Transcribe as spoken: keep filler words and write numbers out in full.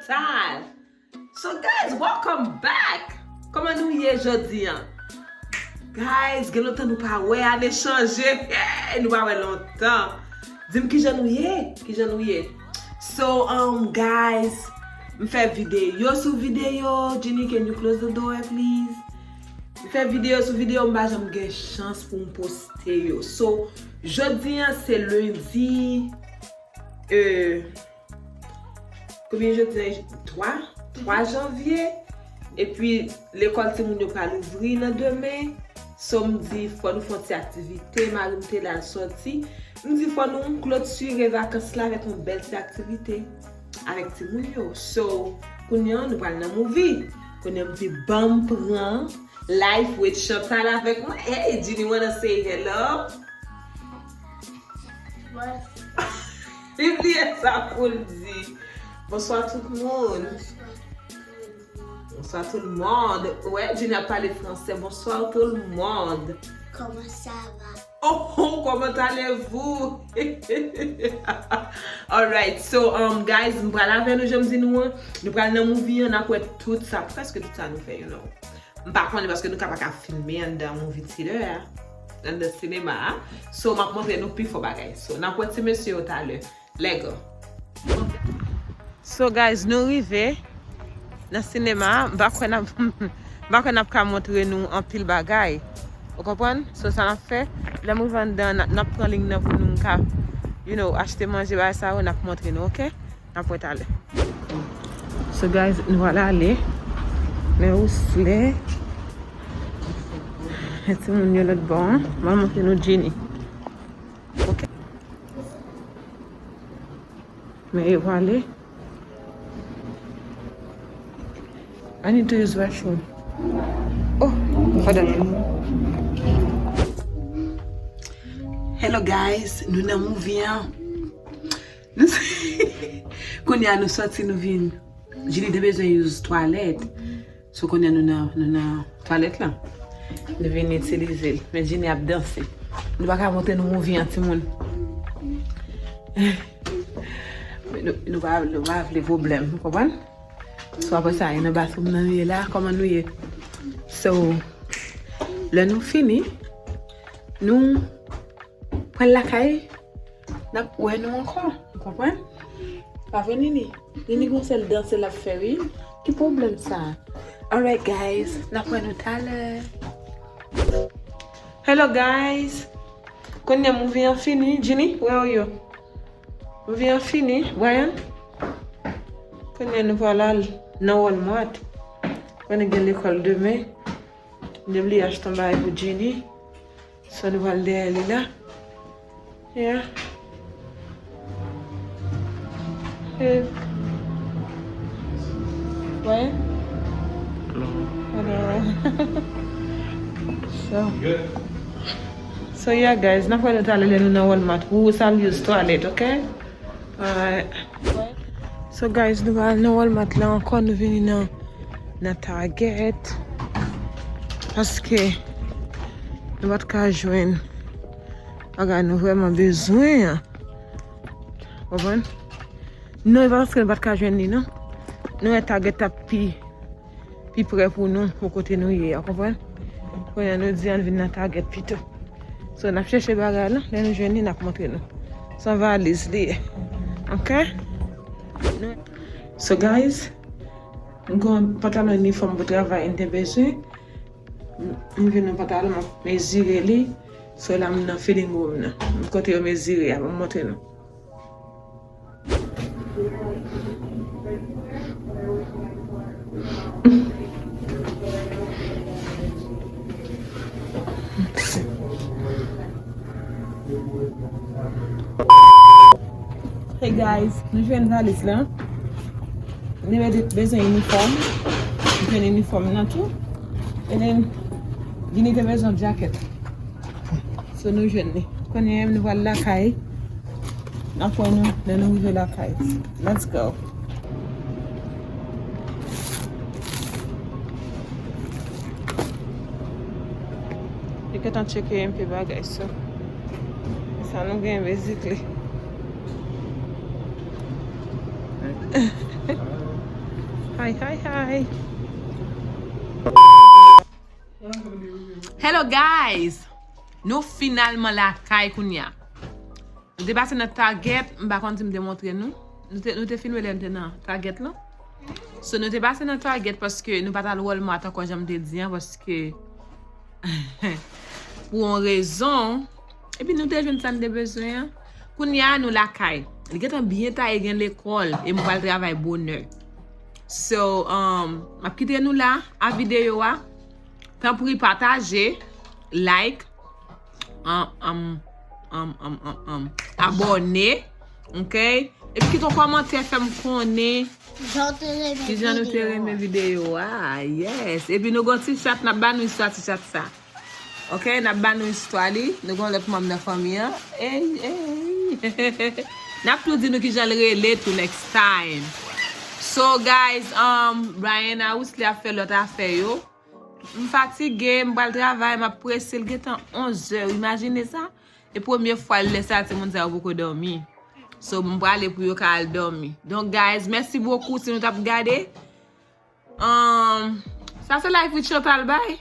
Sal. So guys, welcome back. Kòman nou ye jodi an? Guys, gen lontan nou pa wè, ane chanje. Hey, nou pa wè lontan. Di m kijan nou ye? Kijan nou ye? So, um, guys, m fè videyo sou videyo. Jenny, can you close the door, please? M fè videyo sou videyo, m pa janm gen chans pou m poste yo. So, jodi an se lendi, euh, konbyen jodi an? Twa? Twa janvye. Epi lekòl timoun yo pral ouvri nan demen. So, m di fò nou fè yon ti aktivite. Mari m te la, l sòti. M di fò nou klotire vakans la avèk yon bèl ti aktivite avèk timoun yo. So, kounye a nou pral nan movie. Kounye a m di ban m pran Life with Chantal avèk mwen. Hey, Jenny wanna say hello? Li bliye sa pou l di. Bonswa tout moun. Bonswa tout le monde. Wè, Jenny ap pale fransè. Bonsoir tout le monde. Comment ça va? Oh, oh, comment allez-vous? Alright, so, um, guys, m pral avè nou, jan m di nou an. Nou pral nan movie an, n ap wè tout sa, prèske tout sa nou fè, you know. M pa konnen paske nou ka pa ka filme anndan movie theater a, anndan sinema a. So, m ap montre nou pi fò bagay. So, n ap wè ti mesye yo talè. Lego. So, guys, nou rive nan sinema a. M pa kwè n ap, m pa kwè n ap ka montre nou anpil bagay. Ou konprann? So, sa n ap fè, lè m rive anndan, n ap, n ap pran liy nan pou nou ka, you know, achte manje, bagay sa yo, n ap montre nou, oke? N ap wè talè. So guys, nou al ale. Men Wesley. E timoun yo lòt bò an. Mwen montre nou Jenny. Ok. Men yo ale. I need to use restroom. Oh, hold on. Hello guys, nou nan movie an. Nou s-, kounye a nou sòti, nou vin. Jenny te bezwen use twalèt. So kounye a nou nan, nou nan twalèt la. Nou vin itilize l. Men Jenny ap danse. Nou pa ka montre nou movie an, timoun. Men nou, nou pa, nou pa vle pwoblèm, ou konprann? So apre sa, e nan bathroom nan nou ye la, kòman nou ye? So, lè nou fini, nou pral lakay, n ap wè nou ankò. Ou konprann? Pa vre, Nini? Nini gon sèl danse l ap fè, wi. Ki pwoblèm sa? Alright, guys. N ap wè nou talè. Hello, guys. Kounye a movie an fini. Jenny, where are you? Movie an fini. Brian? Kounye a nou pral al nan Walmart. Kounye a gen lekòl demen. M te bliye achte yon bagay pou Jenny. So nou pral dèyè li la. Yeah. Hey. Wè? Hello. Hello. So. So yeah guys, n ap wè nou talè lè nou nan Walmart. Ou sa l use twalèt, ok? Alright. So guys, nou al nan Walmart la ankò, nou vini nan, nan Target. Paske nou pa t ka jwenn bagay nou vrèman bezwen an. Konprann? Non, e pa paske nou pa t ka jwenn li, non. Nou wè Target t ap pi pi pre pou nou, pou kote nou ye a, konprann? Kounye a nou di ann vin nan Target pito. So, n ap chèche bagay la, lè nou jwenn li, n ap montre nou. Se yon valiz li ye. Ok? Nou, so, guys, m gen yon pantalon inifòm pou travay m te bezwen. M, m vin yon pantalon, m ap mezire li. So, la m nan fitting room nan. Kote yo mezire a, m ap montre nou. Hey guys, nou jwenn valiz la. Nou te bezwen inifòm. Nou jwenn inifòm nan tou. And then, Jenny te bezwen jacket. So nou jwenn li. Kounye a nou pral lakay. N ap wè nou lè nou rive lakay. Let's go. Li gentan tcheke enpe bagay, so. Sa nou gen, basically. Hi, hi, hi. Hello guys. Nou finalman lakay kounye a. Nou te pase nan Target, m pa konn si m te montre nou. Nou te, nou te filme lè nou te nan Target lan. So nou te pase nan Target paske nou pa t al Walmart ankò jan m te di an paske pou yon rezon. Epi nou te jwenn sa n te bezwen an. Kounye a nou lakay. Li gentan byen ta e gen lekòl e m pral travay bonè. So, um, m ap kite nou la a videyo a. Tanpri pataje, like, um, um, um, um, um, um, abòne, ok? Epi kite yon kòmantè fè m konnen Jan te renmen kijan nou te videyo renmen a. Videyo a. Yes. Epi nou gon ti chat, n ap ba nou istwa ti chat sa. Ok, n ap ba nou istwa li. Nou gon lòt manm nan fanmi an. Ey, ey. N ap tou di nou kijan l rele tou next time. So guys, um, Brian House li ap fè lòt afè yo. M fatige, m pral travay, m ap prese, l gentan onzè. Imajine sa. E premye fwa l lè sa timoun sa yo poko dòmi. So m prale pou yo ka al dòmi. Donk guys, mèsi bokou si nou t ap gade. Um, sa se live with Chantal bay.